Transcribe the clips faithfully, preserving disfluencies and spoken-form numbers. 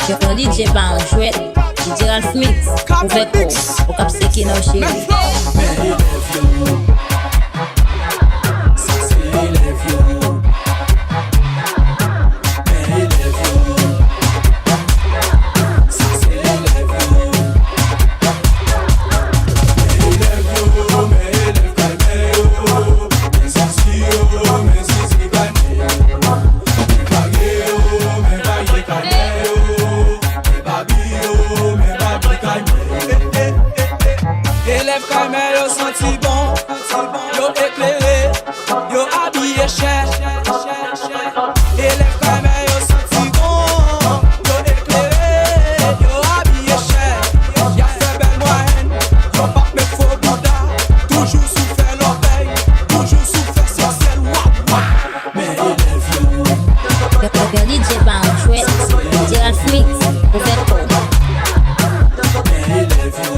Yon D J pa yon jwèt, D J Ralph Mix, ouvè kò w, ou k ap seke nan w cheri. Men elèv yo, sa se elèv yo. Men elèv yo, sa se elèv yo. Men elèv yo, men elèv kay mè yo. Men zizi yo, men zizi kay mè yo. Men varye yo, men varye kay mè yo. Men babi yo, men babi kay mè yo. Elèv kay mè yo santi bon, yo eklere, yo abiye chè. Elèv kay mè yo santi bon, yo eklere, yo abiye chè. Y ap fè bèl mwayèn, yo p ap met fo bouda. Toujou sou fè lòbèy, toujou sou fè seksyèl, wa, wa. Men elèv yo. Yon D J pa yon jwèt, D J Ralph Mix, ouvè kò w. Men elèv yo.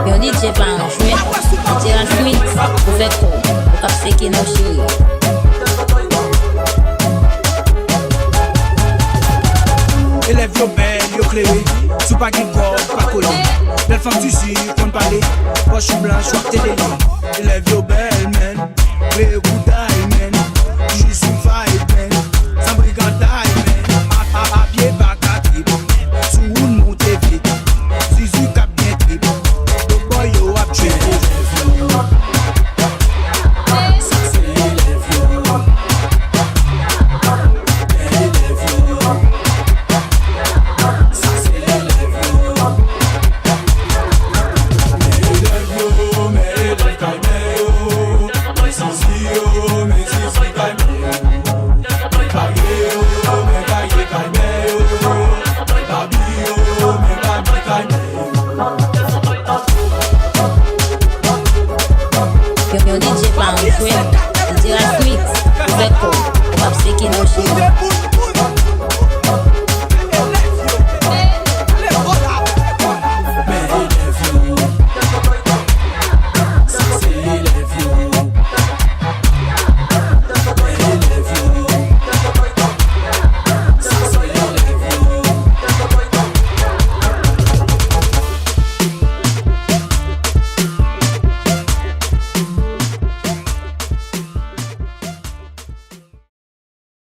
Yon D J pa yon jwèt, D J Ralph Mix, ouvè kò w, ou k ap seke nan w cheri. Elèv yo bèl, yo klere, si w pa gen kòb, pa kole. Bèl fanm ti si konn pale, pòch ou blanch, w ap tele.